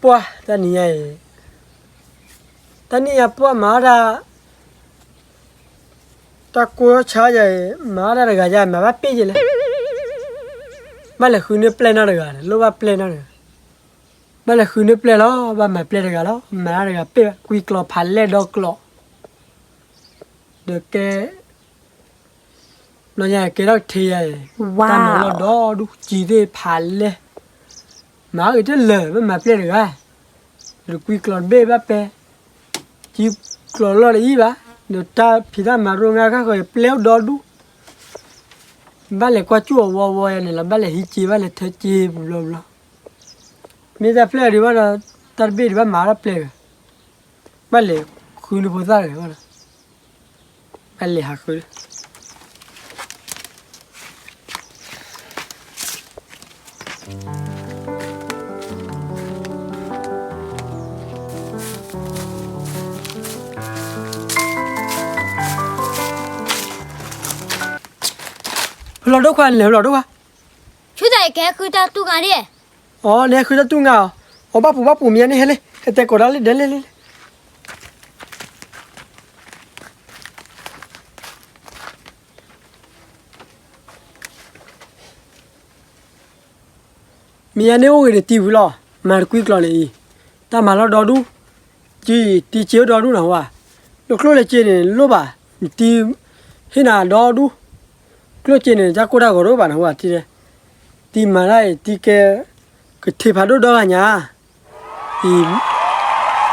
ပှၢ်တနံၤညါအံၤ, တနံၤညါပှၢ်မၤအီၣ်တၢ်, တၢ်ကိၢ်ဆါယၤအံၤ မၤအီၣ်တၢ်တဂၤယၤ မၤဘၣ်ပ့ၢ်ယဲလဲၣ်, ဘၣ်လဲၤဃုန့ၢ်ပျဲၢ်နီတဂၤ လိၣ်ဘၣ်ပျဲၢ်နီတဂၤ, ဘၣ်လဲၤဃုန့ၢ်ပျဲၢ်လီၤ ဘၣ်မၤပျဲၢ်တဂၤလီၤ မၤတၢ်တဂၤပ့ၢ်ဘၣ် ကွံကျီၤဖးလဲၢ်ဒီကျီၤ ဒီးကဲ ဘျီညါကဲထီၣ်ကထ့ယၤအံၤ, တၢ်မၤလီၢ်ဒီဒူၣ် ကံသ့ၣ်ဖးလဲၢ်, မၤအီၣ်ဂ့ၤတလၢာ် ဘၣ်မၤပျဲၢ်တဂၤ, ဒီးကွံကျီၤတဘ့ၣ်ဘၣ်ပဲ, ကံကျီၤလီၢ်တအံၤဘၣ်, ဒီးတၢ်ဖံးတၢ်မၤရိငါခါဃၢၤ ပျဲၢ်အိၣ်ဒီဒူၣ်, ဘၣ်လဲၤကွၢ်ကၠူၣ်အဝီဝီယၤန့ၣ်လီၤ ဘၣ်လဲၤဟံးက့ ဘၣ်လဲၤထၢက့ဘျီဘျီ, မ့ၢ်တၢ်ပျဲၢ်ဒံးဘၣ်ဒီး တၢ်တဘ့ၣ်ဒံးဘၣ်မၤတၢ်ပျဲၢ်ဂၤ, ဘၣ်လဲၤဃုန့ၢ်ဖိသၣ်တဂၤဘၣ်ဒီး ဘၣ်လဲၤဟးဃု ဖလီၤဒိၣ်ခွါ နလဲၤဖလီၤဒိၣ်ခွါ, ဆူတၢ်အံၤကဟဲဃုတၢ်တူၢ်ငါဒ်, အိ နဟဲဃုတၢ်တူၢ်ငါအီၤ, အိ ဘၣ်ပူၤဘၣ်ပူၤ မ့ၢ်ယါန့ၣ်ဟဲလံ ဟဲတဲကိးဒၣ်လံ ဒဲလံလံလံ မ့ၢ်ယါန့ၣ်အိၣ်ဂ့ၤန့ၣ်တံၤဝံၤလီၤ, မၤတကွံကျီၤန့ၣ်အံၤ, တၢ်မၤလီၢ်ဒီဒူၣ်, တံၤ တံၤစ့အိၣ်ဒီဒူၣ်နဟူဧါ, နကျိၣ်လၢစ့န့ၣ်လိၣ်ဘၣ်, နတံၤဟ့ၣ်နၤဒီဒူၣ်, ကျိၣ်စ့န့ၣ် တၢ်ကိၢ်တၢ်ဂီၤတအိၣ်ဘၣ်နဟူဧါ, တံၤမၤတၢ်အံၤ တံၤကဲ ကထံၣ်ဖးဒိၣ်ဒီဂၤညါ အံၤ,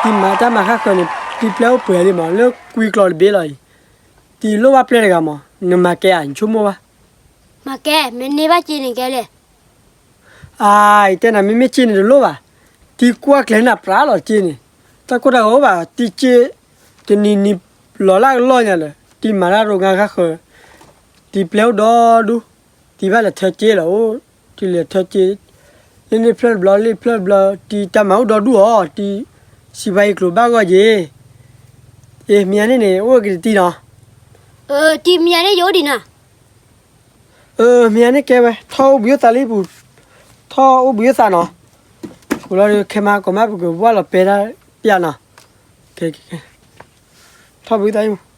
တံၤမၤတၢ်မၤဃၣ်ဃၢၤန့ၣ် တံၤပျဲအိၣ်ပှဲၤလံမး လၢကွံကျီၤတဘ့ၣ်လီၤအံၤ, တံၤလိၣ်ဘၣ်ပျဲၢ်တဂၤမး နမၤကဲဧါ နဆိကမိၣ်ဘၣ်, မၤကဲ မ့ၢ်န့ၢ်ဘၣ်စ့န့ၣ်ကဲလဲၣ်, အံၤ တဲနၤ မ့မ့ၢ်စ့န့ၣ်တလိၣ်ဘၣ်, တံၤကွၢ်ကျဲနၢ်ပြးလီၤစ့န့ၣ်, တၢ်ကိၢ်တၢ်ဂီၤအိၣ်ဘၣ် တံၤစ့, တနံၤနံၤလီၤလၢကလီၢ်ညါလၢ တံၤမၤတၢ်ရိငါဃၣ်ဃၢၤ, တံၤပျဲအိၣ်ဒီဒူၣ်, တံၤဘၣ်လဲၤထၢစ့လီၤအိၣ်, တံၤလဲၤထၢစ့, လ့န့ၣ်ဖျၢၣ်တဘျီ လ့ဖျၢၣ်တဘျီ တံၤတၢ်မၤအိၣ်ဒီဒူၣ်အီၤ တံၤ, စံးပှၤအံၤကျိၤဘၣ်ဂီၢ်ယ့ၤ, အ့ မ့ၢ်ယါန့ၣ်န့ၣ် အိၣ်ဝဲက့ၤတံၤနီၤ, တံၤမ့ၢ်ယါန့ၣ်ယအိၣ်ဒံးနၤ, မ့ၢ်ယါန့ၣ်ကဲဝဲ ထီၣ်အိၣ်ဘှံးအိၣ်သးလံပူၤ, ထီၣ်အိၣ်ဘှံးအိၣ်သးနီၤ, ဃိလီၤဒီးခဲမးကီးမး ပကဝၢ်လီၤပဲတၢ်ပျၢ်နီၤ, ထီၣ်ဘှံးအိၣ်သးလံပူၤ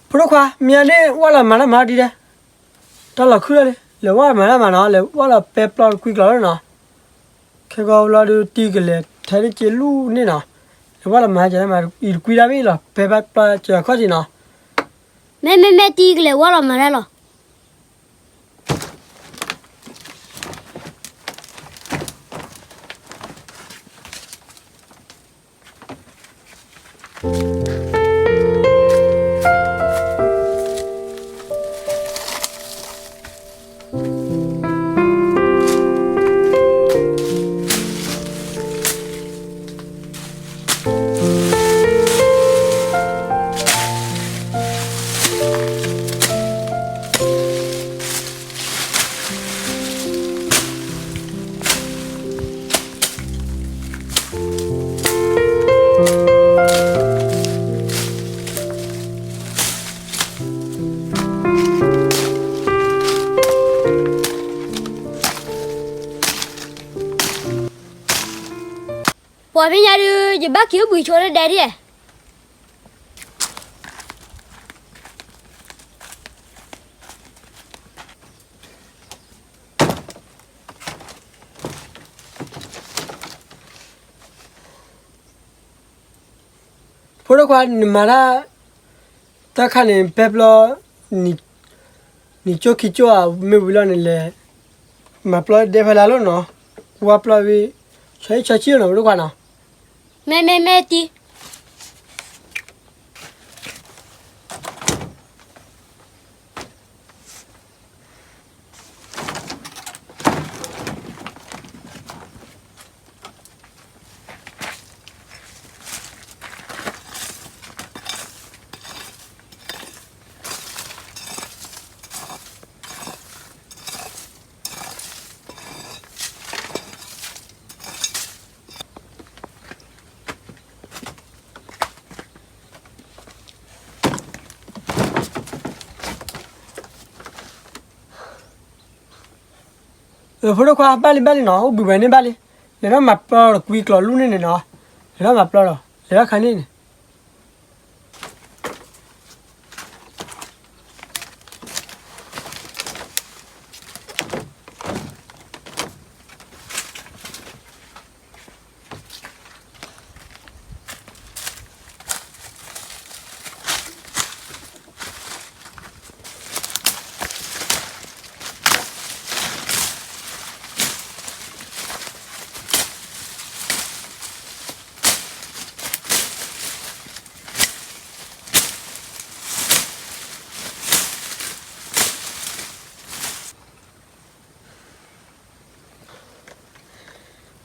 ဖိဒိၣ်ခွါ မ့ၢ်ယါန့ၣ် ဝၢ်လီၤမၤတၢ်မၤဒ်လဲၣ်, တၢ်လီၤခုၣ်လီၤလံ, လဲၤဝၢ်မၤတၢ်မၤနီၤ လဲၤဝၢ်လီၤပဲပျီတကွံကျီၤလီၤနီၤ, ခဲကီးဘျီဒုး တံၤကလဲၤထၢဒ်က့လူၢ်န့ၣ်နီၤ, လဲၤဝၢ်လီၤမၤတၢ်မၤ အံၤတကွံဒၣ်ဘ့ၣ်လီၤ ပဲဘၣ်ပျီစၢၤအခီၣ်ထံးနီၤ, မ့မ့မ့ၢ်တံၤကလဲၤဝၢ်လီၤမၤတၢ်လီၤ ပှၤဖဲညါဒုး ယဘၣ်က့ၤအိၣ်ဘှံးဆိလၢဒဲဒ်လဲၣ် ဖိဒိၣ်ခွါ နမၤတၢ် တၢ်ခါန့ၣ် ပဲပျီ နံၣ်ကၠိခံကၠိဧါ မ့ၢ်ဝံၤလီၤန့ၣ်လဲၣ်, မၤပျီဒဲဖဲလၢ်လိၣ်နီၤ, ဝါပျီဝံၤ ဆီဟံၣ်ဆီဆံၣ်နီၤ ဖိဒိၣ်ခွါနီၤ, မ့မ့မ့ၢ်တံၤ ဖိဒိၣ်ခွါ ဖိဒိၣ်ခွါ ဘၣ်လံဘၣ်လံနီၤ, အိၣ်ဘှံးဝဲန့ၣ်ဘၣ်လံ, လဲၤထီၣ်မၤပျီဒီးကွံကျိးလူၢ်န့ၣ်န့ၣ်နီၤ, လဲၤထီၣ်မၤပျီဒီး လဲၤထီၣ်ခါန့ၣ်န့ၣ်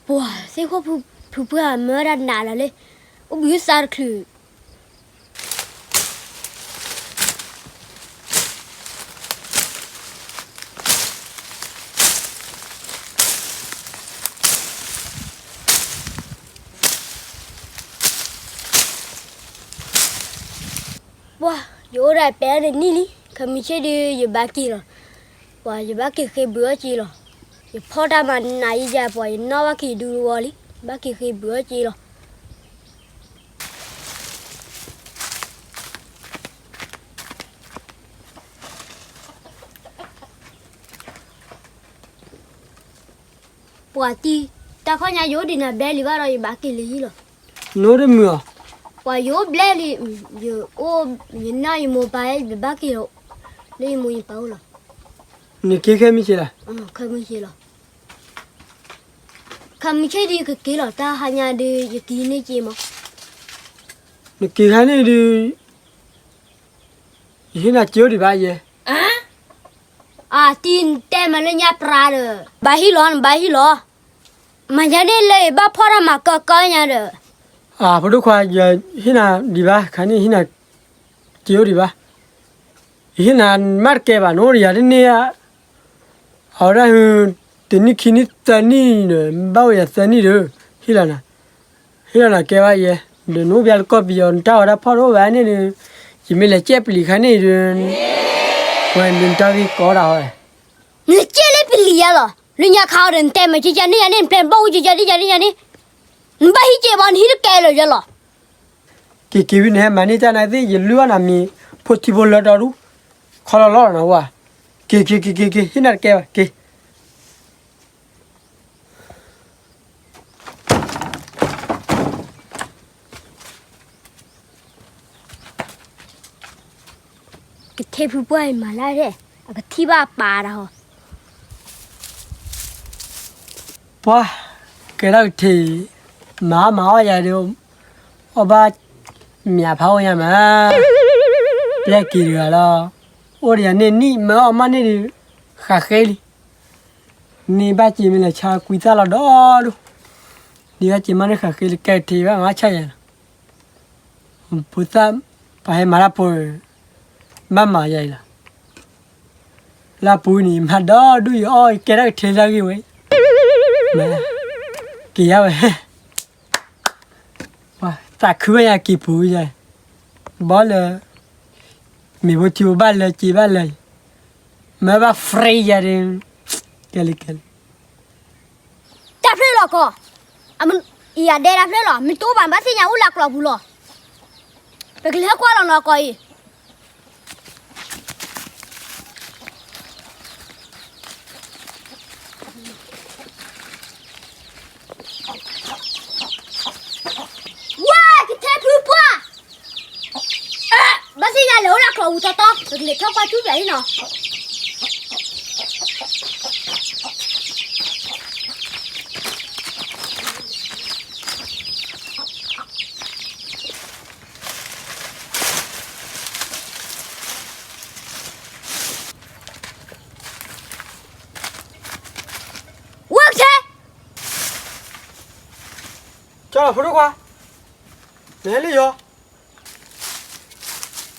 ပှၤသ့ၣ်ခိၣ်ဖုဖုပှၢ် မၢဒၣ်နးလီၤလၢ အိၣ်ဘှံးသးတချုး ပှၤ ယအိၣ်ဒၣ်ပဲန့ၣ်နံၣ်လံ, ခဲမုၢ်ဆ့ၣ်ဒုး ယဘၣ်က့ၤလီၤ. ပှၤ ယဘၣ်က့ၤဃ့ဘုးအီၣ်က့ၤလီၤ. ယဖီၣ်တၢ်မၤနးယံာ်ယၤ ပှၤ ယနီၣ်ဘၣ်က့ၤဒူတဝီလံ, ဘၣ်က့ၤဃ့ဘုးအီၣ်က့ၤလီၤ. ပှၤတံၢ်, တၢ်ခီညါယအိၣ်ဒံးနၤဘျဲလံဘၣ်ဒီး ယဘၣ်က့ၤလၢဟံၣ်လီၤ. နအိၣ်တမုာ်အီၤ, ပှၤယအိၣ်ဘျဲလံ, ယအိၣ် ယနီၢ်ယမိၢ်ပၢ် ယဘၣ်က့ၤလၢယမိၢ်ယပၢ်အိၣ်လီၤ. နက့ၤခဲမုၢ်ဆ့ၣ်လီၤ. ခဲမုၢ်ဆ့ၣ်လီၤ. ခဲမုၢ်ဆ့ၣ်ဒုးကက့ၤလီၤ, တၢ်ဟါညါဒုး ယက့ၤန့ၢ်က့ၤမး. နက့ၤခါန့ၣ်ဒုး ယဟ့ၣ်နၤစ့အိၣ်ဒံးဘၣ်ယဲ. အတံၢ် နတဲမၤလၢညါပြါဒီး ဘၣ်ဟံၣ်လီၤ နဘၣ်ဟံၣ်လီၤ. မၤညါန့ၣ်လၢယဘၣ်ဖီၣ်တၢ်မၤကၢကၢညါဒီး အဖိဒိၣ်ခွါ ယဟ့ၣ်နၤဒံးဘၣ်, ခါန့ၣ်ဟ့ၣ်နၤစ့အိၣ်ဒံးဘၣ်. ယဟ့ၣ်နၤမးတကဲဘၣ်, နအိၣ်ဒီးယၤတန့ၢ်ဧါ. အဝဲဒၣ် တနံၣ်ခံနံၣ်သၢနံၣ်ဒီး ဘၣ်အိၣ်ယၤသၢနံၣ်ဒီး ဟ့ၣ်လီၤနၤ, ဟ့ၣ်လီၤနၤကဲဘၣ်ယဲ, ဒီးနအိၣ်ဘၣ်လၢကီၢ်ပယီၤ နတၢ်ဂီၤတၢ်ဖီၣ်တအိၣ်ဘၣ်န့ၣ်ဒီး ယမ့ၢ်လဲၤကဲပျံၤခါန့ၣ်ဒီး ဝဲဒုးနတၢ်ဂ့ၢ်ကီဒၣ်ဝဲ. နကဲလၢပျံၤယၤလီၤ, လၢညါခါအီၤဒီး နတဲမၤကကန့ၢ်ယၤန့ၣ် နပျဲၢ်နဘၣ်အိၣ်ကကန့ၢ်ယၤန့ၣ်ယၤန့ၣ်, နဘၣ်ဟံးက့ၤဘၣ် နဟံးတကဲလၢာ်ယဲလီၤ. က့ၤက့ၤဝံၤ နဟဲမၤန့ၢ်တၢ်နၤသ့ၣ် ယလုၢ်အီၣ်နၤမ့ၤ ဖိထံဖိလၢတီဒူၣ်, ခီလီၤလီၤနဝဲ, က့ၤက့ၤက့ၤက့ၤက့ၤ ဟ့ၣ်နၤတကဲဘၣ် က့ၤ. ကထ့ဖုပှၢ်အံၤမၤလၢ်ဒဲး, အကထံၣ်ဘၣ်ပာ်တၢ်ဟီ. ပှၢ်, ကဲထီၣ်ကထ့အံၤ, မၤအီၣ်မၤအီၣ်ယၤဒီး, အီၣ်ဘၣ်မၠးဖးအိၣ်ညါမး, ပျဲက့ၤတဂၤလီၤ, အိၣ်ဒီးယၤန့ၣ်နံၣ်မ့ၢ်အီၣ်မးန့ၣ်ဒီး, ဃးဃ့လံ. န့ၢ်ဘၣ်စ့မ့ၢ်လဲၤဆါကွံသၣ်လီၤဒီဒူၣ်, ဒ်ဘၣ်စ့မးန့ၣ်ဃးဃ့လံ ကဲထံဘၣ်မၤဆါယၤလီၤ. ဖိသၣ်, ပှၤဟဲမၤတၢ်ဖိ, ဘၣ်မၤယၤအံၤလီၤ. လၢပူၤန့ၣ် မၤဒီဒူၣ်ယအီၣ် ယကဲထီၣ်ကထ့တၢ်ဂ့ၢ်ဝဲ, က့ၤယၤဝဲ, ပှၤသးခုဝဲယၤက့ၤပူၤယၤ, ဘီလၢ မ့ၢ်ဖိထံဖိဘၣ်လၢက့ၤဘၣ်လၢ, မ့ၢ်ဘၣ် free ယၤဒီး, ကဲလံကဲလံ. တၢ်ဖျၢၣ်လီၤကီး, ယၤဒဲတၢ်ဖျၢၣ်လီၤ, မ့ၢ်တအိၣ်ဘၣ်ဘၣ်သ့ၣ်ညါအိၣ်လၢကျီၤပူၤလီၤ. ပကလဲၤဟဲကွၢ်လီၤနီၤကီးအံၤ. ဝဲ ကထ့ဖုပှၢ်, ဘၣ်သ့ၣ်ညါလဲၤအိၣ်လၢကျီၤပူၤတီတီ ပကလဲၤထီၣ်ကွၢ်ဆူပၠးလံနီၤ. ဝဲကထ့, ကၠီလီၤဖိဒိၣ်ခွါ, နဟဲလၢယီၤ,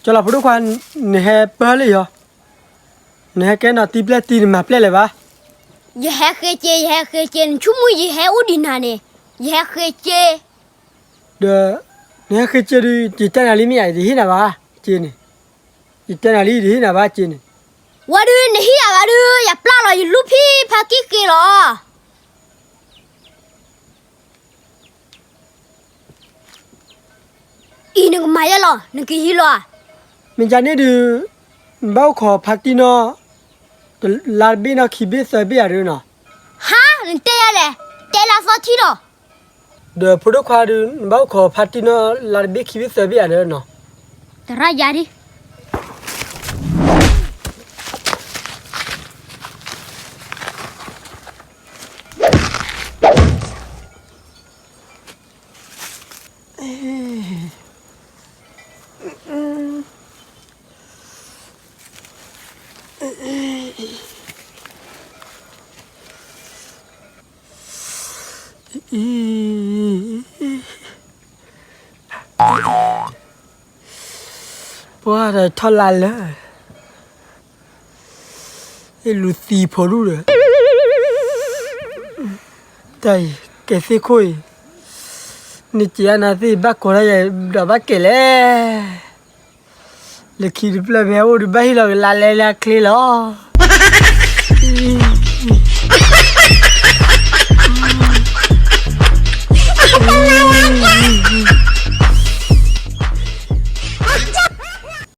ကၠီလီၤဖိဒိၣ်ခွါ, နဟဲပၢလၢယီၤ, နဟဲကဲနီၤတံပျဲၢ်တံ နမၤပျဲၢ်လၢၤဘၣ်. ယဟဲဃ့စ့ ယဟဲဃ့စ့ နဆိကမိၣ်ယဟဲအိၣ်ဒံးနၤန့ၣ်, ယဟဲဃ့စ့ ဒီး နဟဲဃ့စ့ဒီး ယတဲနၤလံမ့ၢ်ဧါ ယတဟ့ၣ်နၤဘၣ်စ့န့ၣ်, ယတဲနၤလံ ယတဟ့ၣ်နၤဘၣ်စ့န့ၣ်. ဝဲဒုး နဟံၣ်ယၤဘၣ်ဒုး ယပျၢ်လီၤ ယလူၢ်ဖံဖါကံၢ်က့ၤလီၤ. အံၤ နကမၤယဲလီၤ နကဟံးလီၤဧါ. မ့ၢ်ဒ်န့ၣ်ဒုး နဘၣ်အိၣ်ခိးဖါတံၢ်နီၢ် လါတဘ့ၣ်နီၢ်ခံဘ့ၣ်သၢဘ့ၣ်ယၤဒုးနီၤ. ဟါ, နတဲယၤလဲၣ်, တဲလၢအသီထံလီၤ. ဒီးဖိဒိၣ်ခွါဒုး နဘၣ်အိၣ်ခိးဖါတံၢ်နီၢ် လါတဘ့ၣ်ခံဘ့ၣ်သၢဘ့ၣ်ယၤဒုးနီၤ. တရၣ်ယၤဒ် ပှၤဒီးထီၣ်လါလၢ အလူၤသံဖိဒူၣ်ဒီး တၢ်အံၤ ကဲသ့ၣ်ခိၣ်အံၤ န့ၢ်က့ၤအနၤသ့ၣ် ဘၣ်ကိးထီၣ်ယၤဒီးဘၣ်ကဲလဲၣ်. လၢခံတဖျၢၣ်မ့ၢ်အိၣ်ဒီး ဘၣ်ဟ့ၣ်လီၤက့ၤလါလဲလၢအချ့လီၤ.